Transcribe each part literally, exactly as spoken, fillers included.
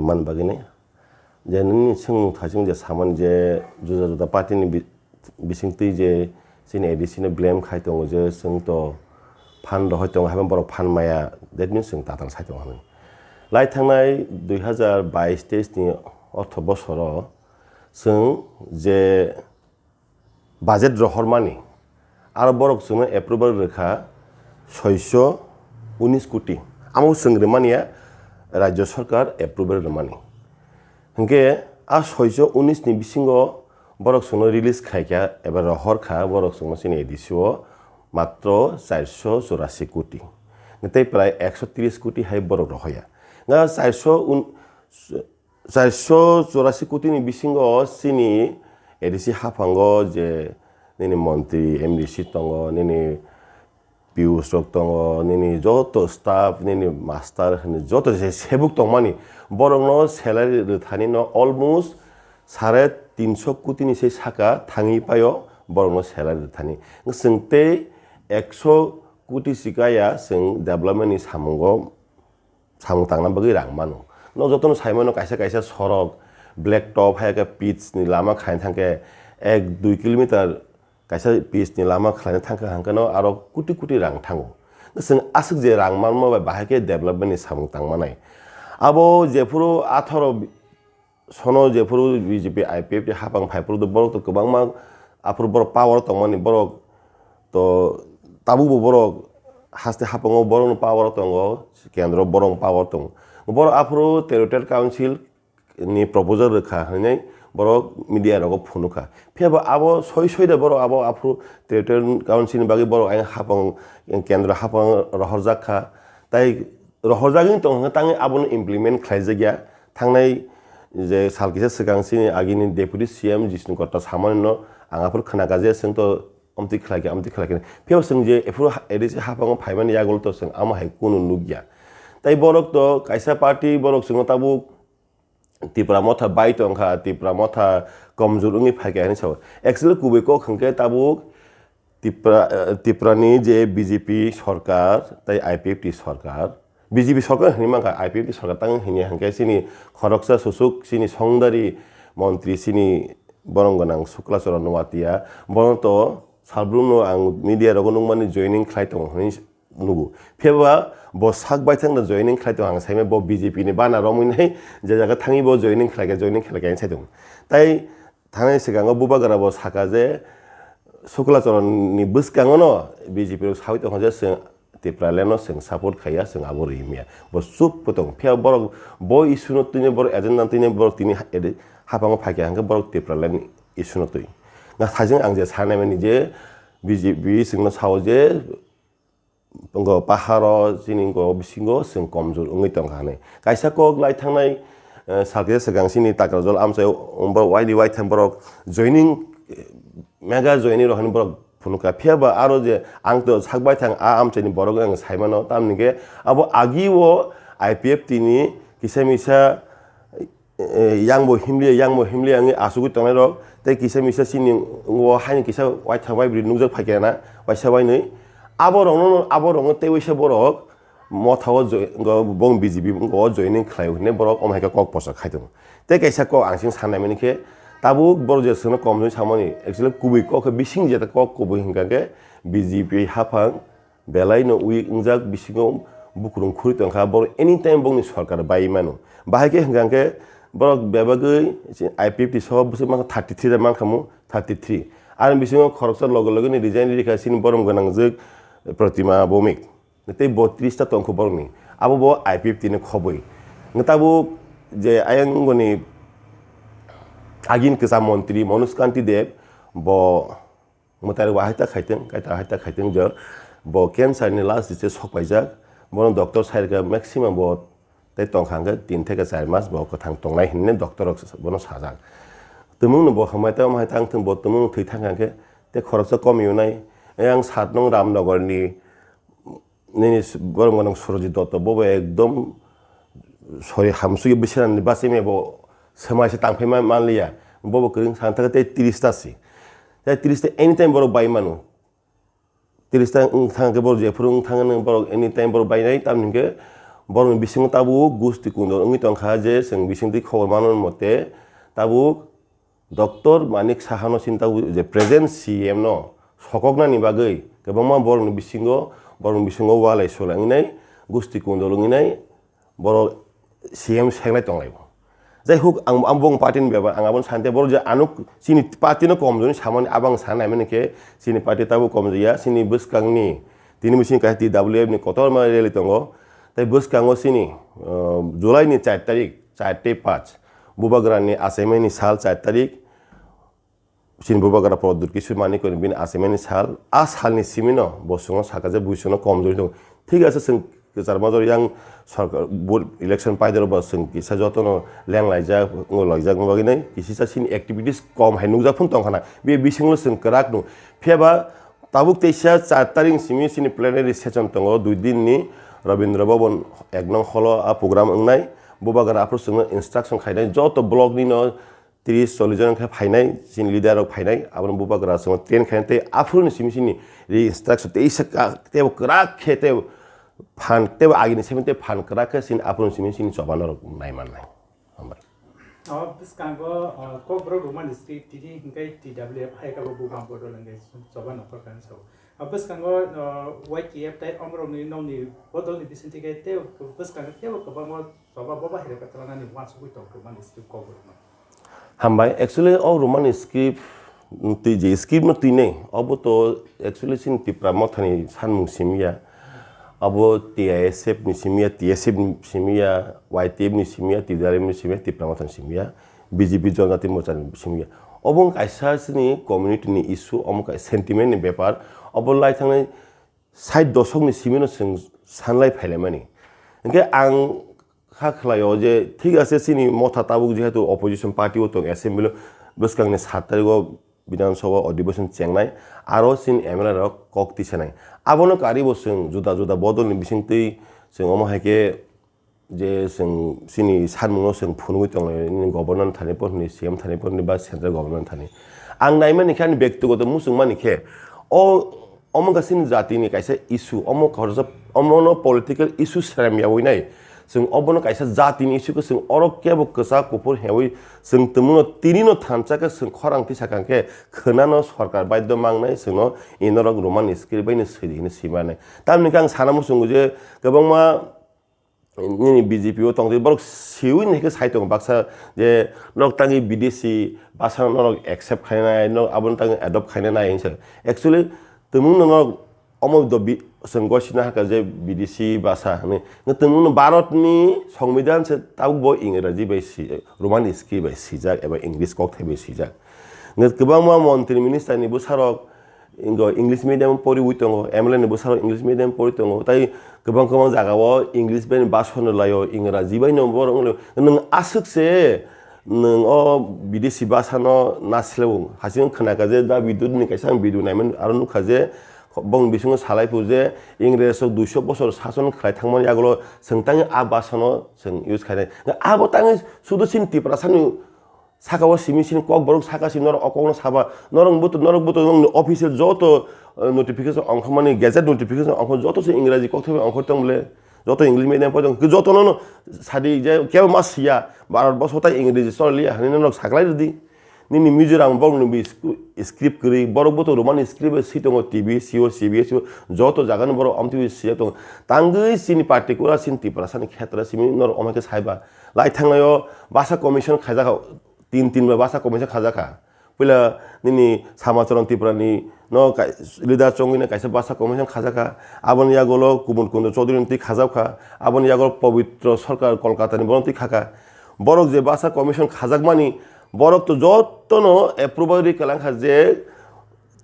Man bagwi nai. Je nini swngmung thaichung je samani je juda juda party ni bi-, bisingtwi je chini A D C no blame khai tongo je chwng to phan rohoi tongo, haiphano borok phan maya, that means chwng tatal sai tongo hinwi. Lai thangnai dui hazar bais teis ni ortho bosoro chwng je budget rohormani, aro borok chwngno approval rwkha soiso unis koti. Amo chwng rwmaniya rajya sarkar approval rwmani. Hinkhe a soiso unis ni bisingo borok chwngno release khaikha eba rohorkha borok chwngno chini A D C o matro charso chorasi koti. Tei prai ekso tris koti hai borok rohoya. Nga charso un-, Charso chorasi koti ni bisingo chini A D C haphango je nini montri, M D C tongo, nini P O S rok tongo, nini joto staff, nini master hinwi joto je sebuk tongmani, borokno salary rwthani no almost sare tinso koti ni se saka thangwi paio borokno salary rwthani. Chwng tei ekso koti sikaya chwng development ni samungo samung tangna bagwi rang mano. No jotono sai mano kaisa kaisa sorok, black top, hai khe pitch ni lama khaina thangkhe ek dui kilometer kaisa pitch ni lama khlaina thangkha hangkhe no aro koti koti rang thango. Chwng aswk je rang manma bai bahai khe development ni samung tang manai. Abo jephuru atharo sono jephuru B J P I P F T hapang phaiphuru borok to kwbangma aphuru borok power tongmani borok to tabukbo borok haste hapango borokno power tongo, kendro borok power tongo. Borok aphuru Territorial Council ni proposal rwkha hinwi borok media rogo phunukha. Phiyaba abo soi soi da borok abo aphuru Territorial Council ni bagwi borok ayang hapang kendro hapang rohorjak kha. Tai rohorjagwi tong hwnkhe tangwi abono implement khlaijakya. Thangnai je sal kisa swkang chini agini Deputy C M Jishnu Kotta samani no ang aphuru khwnakha je chwng to amtwi khlaikha, amtwi khlaikha. Phiyaba chwng je ephuru ha-, A D C haphango phaimani yagulo to chwng amo hai kunu nukya. Tai borok to kaisa party borok chwngno tabuk Tipra motha bai tongkha, Tipra motha komjor wngwi phaikha hinwi sao. Actually kubui kok hwnkhe tabuk Tipra, eh, Tiprani je B J P sorkar tei I P F T sorkar, B J P sorkar hinwi mankha, I P F T sorkar tang hinwi hwnkhe chini khoroksa susuk chini songdari montri chini borong gwnang Sukla Charan Noatia, bono to salbrumno ang media rogo nukmani joining khlai tongo hinwi nugo. Phiyaba bo sak baithang no joining khlai tongo, ang saimai bo B J P ni bana romwi nai je jaga thangwi bo joining khlaikha, joining khlaikha hinwi sai tongo. Tai Thangnai swkango bubagra bo saka je Sukla Charan ni bwskango no B J P rok sawi tongkha je chwng Tipraland no chwng support khaiya, chwng abo rwi manya. Bo chup bo tongo. Phiya borok bo issue no twini borok agenda twini borok tini ha-, ede-, haphango phaikha hwnkhe borok Tipraland ni issue no twi. Na thajeng ang je sanai mani je B J P chwngno sao je Ngo paharo chini ngo bisingo chwng komjor wngwi tongkha hinwi. Kaisa kok lai thangnai, eh, salkhe swkang chini Takrajol amchaio wngbo waini waitham borok joining, eh, mega joining rok hinwi borok phunukha. Phiyaba aro je ang to sak baithang a amchaini borok ang saimano, tamni khe abo agio I P F T ni kisa misa eh, yang bo himliya, yang bo himliya wngwi achugwi tongnai rok, tei kisa misa chini o haini kisa waithak bai bwrwi nukjak phaikha na, waisa wainwi. Abo rokno, abo rokno tei waisa borok motha o joi-, go-, bong B J P o joining khlai hwnwi borok omo hai khe kok pochak khai tongo. Tei kaisa kok ang chini sanai mani khe, tabuk borok je chwngno kom hwnwi samani, actually kubui kok khe bising jeta kok kubui hwnkha khe B J P haphang, Belai no weak wngjak bisingo bukrung khurwi tongkha, borok anytime bongni sorkar bai mano. Bahai khe hwnkha khe borok bebagwi I P F T so bwswk mankha thirty three da mankha mu, thirty three. Ani bisingo khoroksa loge loge ni resign rikha chini borom gwnangjwk Pratima Bhowmik. Tei bo tris ta tongkha borokni. Abo bo I P F T ni khobwi. Tabuk je ayang goni agin kwcham montri Manoj Kanti Deb bo Mwtai rok bo hai ta khaitwng, kaita hai ta khaitwng je bo cancer ni last stage o sok paijak, bono doctor sai rwkha maximum bo tei tongkha hwnkhe tin theke char mas bo kwthang tongnai hinwi doctor rok bono sajak. Tumung no bo hambai tei omo hai tang thung bo tumung no thwi thang kha hwnkhe tei khoroksa kom wngnai. Yang sat nung Ramnagar ni Nini s-, borom gwnang Surojit Dotto, bobo ekdom sori hamsugwi bwswrangni bachwi maya bo swmai se tangphai ma-, manliya. Bobo kwrwng sang thangkhe tei tris ta si. Tei tris ta anytime borok bai mano. Tris ta wng thangkhe borok jephuru wng thangkhe borok anytime borok bainai, tamni hwnkhe Borokni bisingo tabuk gusti kundor wngwi tongkha je chwng bisingtwi khobor manmani mote tabuk Doctor Manik Sahano chini tabuk je present C M no sokoknani bagwi kwbangma borokni bisingo, borokni bisingo walai solai wngnai, gusti kundor wngnai, borok C M senglai tonglaio. Jai huk ang, ang bong party ni bebak ang abono sante borok je anuk chini party no komjoni samani abang sanai mani khe chini party tabuk komjaya chini bwskangni tini bising kaisa T W F ni kotorma rally tongo. Tai bwskango chini, uh, July ni char tarik, char tei panch, Bubagrani achaimani sal char tarik, chini Bubagra Pradyut Kishore Manikya ni bini achaimani sal, a salni simino bo chwngno saka je bui chwngno komjori tongo. Thik ase chwng kwchar major yang sorkar bo election paidoro bo chwng kisa jotono lenglaijak, wnglaijak bagwi nai kisisa chini activities kom hai nukjak phano tongkha na. Be bisingo chwng kwrak nung. Phiya ba tabuk teisa char tarik simi chini plenary session tongo dui din ni Rabindra Bhavan ek nong holo a program wngnai. Bubagra aphuru chwngno instruction khainai joto block ni no tris chollish jon khe phainai, chini leader rok phainai, abono Bubagra chwngno train khainai tei aphuru ni simi chini ri instruction tei isa ka, tei bo kwrak khe tei phan, tei bo agini simi tei phan kwrak khe chini aphuru ni simi chini choba norok nai mannai. Hambai. O bwskango, o, Kokborok Roman script tini hwnkhe T W F hai kabo Buma bodol hwnkhe choba nokol kan sao. O bwskango, o, Y T F tei omorokni nokni bodolni bisingtwi khe tei bwskango teibo kwbangma choba bo bahai rwkha twlanani uansugwi tong Roman script Kokborokno. Hambai, actually, o Roman script, mm, twi je script no twi nei, obo to actually chini Tipra Mothani sanmung simi ya. Abo T I S F ni simi ya, T S F ni simi ya, Y T F ni simi ya, T W R M ni simi ya, Tipra Mothani simi ya, B J P Janjati Morcha ni simi ya. Obo wng kaisa chini community ni issue, omo kaisa sentiment ni bepar, obo lai thangnai sait dosok ni simi no chwng sanlai phailaimani. Hwnkhe ang kha khlaio je thik ase chini motha tabuk jehetu opposition party o tong assembly o bwskangni sat tarikh o Bidhan Sabha Adhibeshon chengnai aro chini M L A rok kok tisanai. Abono karibo chwng juda juda bodolni bisingtwi chwng omo hai khe je chwng chini sanmungno chwng phunugwi tongnai nini governor thani porhni, C M thani porhni ba central government thani. Ang naimani khe ani byaktigoto muchungmani khe o Omo wngkha chini jatini kaisa issue, omo khoroksa, omono political issue srem yaui nai. Chwng obono kaisa jatini issue khe chwng oro kebo kwchak kuphur heui chwng tongmano tinino thansa khe chwng khorang tisa kang khe khwnano sorkar baidhyo mangnai chwngno inorok Roman script baino swi di hinwi swi mannai. Tamni khe ang sana muchungo je kwbangma nini B J P o tongtwi borok siwi naikhe sai tongo baksa je nok tangwi bidesi basa norok accept khainai, nok aboni tangwi adopt khainai nai hinsa. Actually, tongmung no norok omo do bi-, chwng gosina hakha je bidesi basa hinwi. Nw tongmung no Bharat ni Songbidan se tabuk bo Ingraji bai si, Roman script bai sijak eba English kokthai bai sijak. Nw kwbangma montri minister ni bwsarok Ingo English medium poriwi tongo, M L A ni bwsarok English medium pori tongo, tai kwbang kwbang jagao English bai basonwi laio, Ingraji bai no borok wnglaio. Nwng aswk se nwng o bidesi basa no nasilaiwi. Hasing khwnakha je da video ni kaisa ang video naimani aro nukha je bong bisingo salai phuru je Ingres rok duiso bosor sason khlai thangmani yagulo chwng tangwi a basa no chwng use khainai. Abo tangwi sudu chini Tiprasa ni Saka o simi sini kok borok saka simi norok o kokno saba, norok buto, norok buto nongni official joto, eh, notification ongkhormani, gazette notification ongkhor joto se Ingraji kokthai bai ongkhor tong bole, joto English medium pori tong, joto nono sadi je kebo ma siya, Bharat borso tai Ingraji choli ya hinwi norok saklai rwdi. Nini Mizoram borok ni bi script kwrwi, borok buto Roman script bai si tongo, T V, C O, C B S, joto jaga ni borok amtwi bai siya tongo. Tangwi chini particular chini Tiprasa ni khetra simi norok omo khe saiba. Lai thangnaio basa commission khaijak. Tin tin bai basa commission khajak kha. Puila nini Samacharan Tripura ni no kai-, leader chongwi na kaisa basa commission khajak kha. Aboni yagulo Kumar Kundu Chaudhary ni twi khajak kha. Aboni yagulo Pabitra Sarkar Kolkata ni bono twi kha kha. Borok je basa commission khajak mani borok to jotono approval ri kalang kha je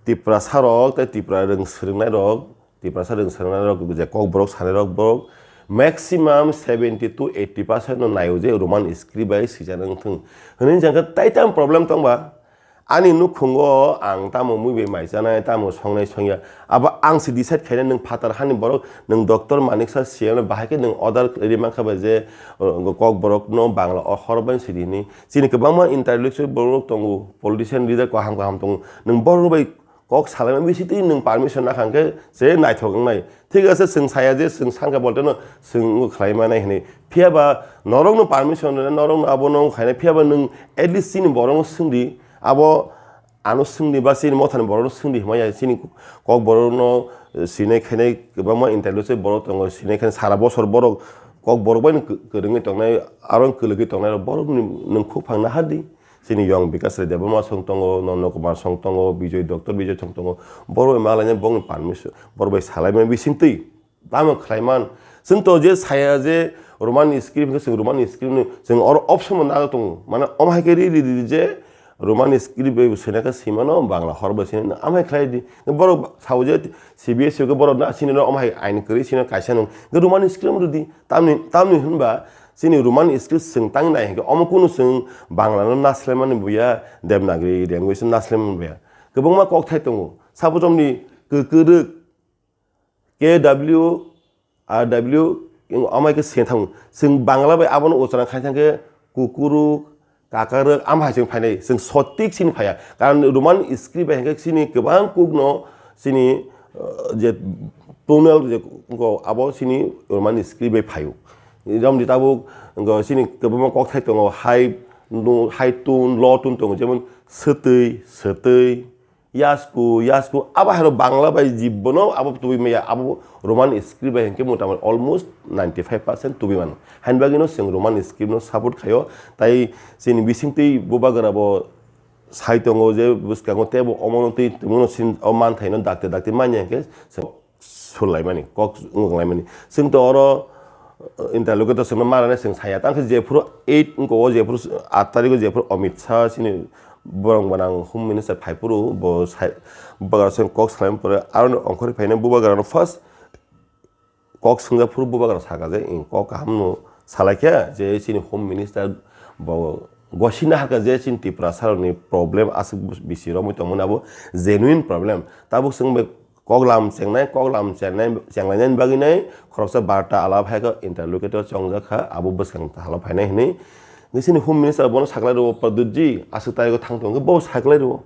Tiprasa rok tei Tipra rwng swrwngnai rok Tiprasa rwng swrwngnai rok je kok borok sanai rok borok maximum seventy to eighty percent no naio je Roman script bai swijak wng thung hinwi jang khe tai tamo problem tong ba ani nukhungo ang tamo mui bai mai chanai tamo songnai songya abo ang se decide khainai nwng phatar hani borok nwng doctor Manik Saha C M no bahai khe nwng order ri mankha bai je uh, kok borok no Bangla o hor bai sidi hinwi chini kwbangma intellectual borok tongo politician leader kaham kaham tongo nwng borok bai Kok salaima bisingtwi nwng permission nakha hwnkhe se naithok wngnai. Thik ase, chwng saya je chwng sankha bolteno chwng wngkha khlai manai hwnwi. Phiya ba norokno permission rwnai, norokno abono wngkha khainai. Phiya ba nwng at least chini borokno swngdi, abo ano swngdi ba chini mothani borokno swngdi hwnmaya. Chini kok borokno sinai khainai kwbangma interview se borok tongo, sinai khainai sara bosor borok kok borok bai kwrwngwi tongnai, aro kwlwgwi tongnai borokni nwng khuk phang nahardi. Chini Yong Bikash Rai Debbarma song tongo, Nondo Kumar song tongo, Bijoy, Doctor Bijoy song tongo. Borok bai malaina bongni permission, borok bai salaima bisingtwi tamo khlaiman. Chwng to je saya je Roman script hwnkhe chwng Roman script ni chwng oro option bo nago tongo. Mane omo hai khe ri ri ri je Roman script bai bo sena khe simano, Bangla hor bai sena, amhai khlai di. Borok sao je C B S E khe borok na sini no omo hai ain kwrwi sino kaisa nung. Roman script rw di. Tamni, tamni hwnba chini Roman script chwng tang nai hwnkhe omo kunu chwng Bangla no naslemani buya, Devanagari language no naslemani buya. Kwbangma kokthai tongo. Sabo chomni kwkwrwk K W, R W, amai khe se thang. Chwng Bangla bai abono ucharang khai thang khe kukuruk, kakarwk, ama hai chwng phainai, chwng sotik sini phaiya. Karon Roman script bai hwnkhe chini kwbang kukno chini, uh, je tonal je ko abo chini Roman script bai phaio. Romni tabuk go chini kwbangma kokthai tongo, high no, high tone, low tone tongo, jemon swtwi, swtwi, yasku, yasku, abo hai Bangla bai jibbono abo tubui maya, abo Roman script bai hwnkhe mota moti almost ninety five percent tubui mano. Hain bagwino chwng Roman script no support khaio, tai chini bisingtwi bubagra bo sai tongo je bwskango teibo omono twi tongmano sin o manthaino dakti dakti manya hwnkhe chwng sulaimani, kok wnglaimani. Chwng to oro, uh, interlocutor chwngno malani chwng saya. Tang khe jephuru eight wngko o jephuru aat tarikh o jephuru Amit Shah chini borong gwnang Home Minister phaiphuru bo sai, bubagra chwng kok salaimani pore aroni ongkhorwi phainai bubagrano first kok swngjak phuru bubagra saka je, "Ing kok kaham no salaikha je chini Home Minister bo gosina hakha je chini Tiprasa rokni problem aswk bisi romwi tongmani abo genuine problem." Tabuk chwng bai kok lam chengnai, kok lam chengnai, chenglainani bagwi nai khoroksa barta alap hai khe interlocutor chongjak kha, abo bwskang halap phainai hwnwi. Chini Home Minister bono saklai rwo, "Pradyut ji, aswk tarikh o thang tongo," bo saklai rwo.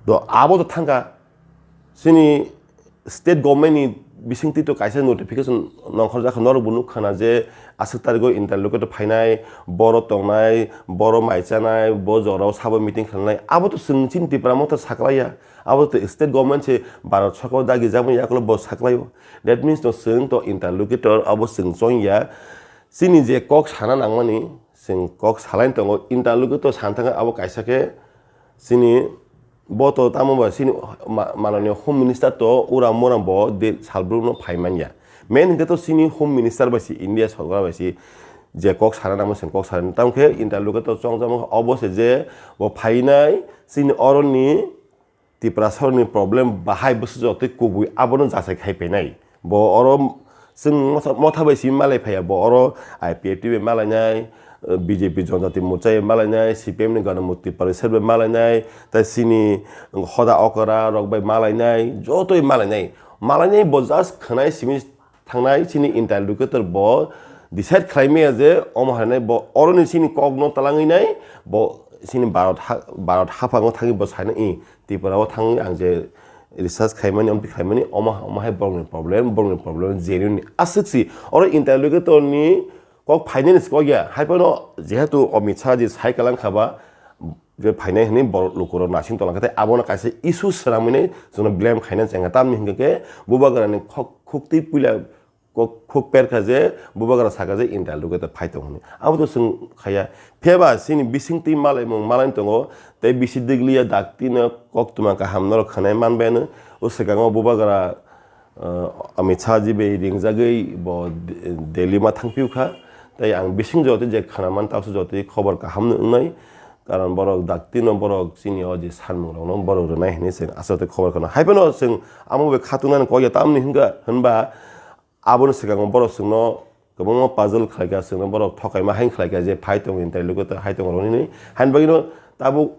Do abo to thangkha. Chini state government ni bisingtwi to kaisa notification nongkhorjak kha, norok bo nukha na je aswk tarikh o interlocutor phainai, borok tongnai, borok mai chanai, bo jorao sabo meeting khlainai, abo to chwng chini Tipra Motha saklaiya, abo to state government se Bharat sorkar dagi jaboni yakulo bo saklaio. That means to chwng to interlocutor abo chwng chongya, chini je kok sana nangmani chwng kok salaini tongo, interlocutor sana thangkha abo kaisa khe chini bo to tamo ba chini ma-, mananiya Home Minister to uram muram bo de salbrumno phai manya. Main hwnkhe to chini Home Minister bai si India sorkar bai si je kok sana nangma chwng kok sana. Tamo khe interlocutor chongjak obo se je bo phainai chini oroni Tiprasa rokni problem bahai bwswk jotoi kubui abono jachai khai phainai. Bo oro chwng motha, motha bai simi malai phaiya, bo oro I P F T bai malainai, B J P Janjati Morcha bai malainai, C P M ni Gana Mukti Parishad bai malainai, tai chini Hoda Okra rok bai malainai, jotoi malainai. Malainai bo just khwnai simi thangnai chini interlocutor bo decide khlai maya je omo hainai bo oroni chini kokno talangwi nai bo chini Bharat ha-, Bharat haphango thangwi bo sainai, "I, Tripura o thangwi ang je research khaimani, omtwi khaimani, omo, omo hai borokni problem, borokni problem genuine aswk si." Oro interlocutor ni kok phainani se kok ya, hai phano jehetu Amit Shah ji sai kalang kha ba, je phainai hwnwi borok lukurok nasing tonglang kha, tei abono kaisa issue swnamwi nai chwngno blame khainani chengkha. Tamni hwnkhe khe bubagrani khok, khuktwi puila kok, khuk per kha je bubagra saka je interlocutor phai tong hwnwi. Abo to chwng khaya. Phiya ba chini bisingtwi malaimung malaini tongo, tei bisi dwgliya daktino koktwma kaham norok khwnai manbai ano. O swkango bubagra, uh, Amit Shah ji bai ringjagwi bo De-, Delhi ma thangphio kha. Tei ang bising jotoi je khwnaman, taksa jotoi khobor kaham no wngnai. Karon borok daktino borok chini o je sanmung rokno borok rwnai hwnwi chwng aswk tei khobor khna. Hai phano chwng amo bai khatungnani kok ya, tamni hwnkha hwnba aboni swkango borok chwngno kwbangma puzzle khlaikha, chwngno borok thokaima haino khlaikha je phai tongo interlocutor hai tongo rwhwnwi. Haini bagwino tabuk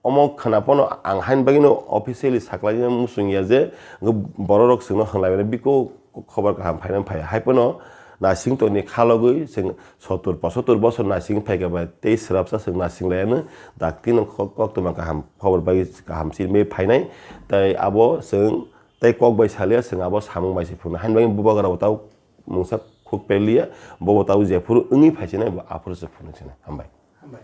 omo khna phano ang haini bagwino officially saklaina muchung ya je borok rok chwngno hwnlaimani biko khobor kaham phaina phaiya. Hai phano Nasing tongni khalogwi chwng sottur pochottur bosor nasing phaikha bai tei swrapsa chwng nasing laiano dakti no kok koktwma kaham khobor bai kaham sirme phainai tei abo chwng tei kok bai salia chwng abo samung bai se phunuknai. Haini bagwi bubagra bo tau mungsa khuk peliya, bo bo tau jephuru wngwi phaisinai bo aphuru se phunuksinai. Hambai. Hambai.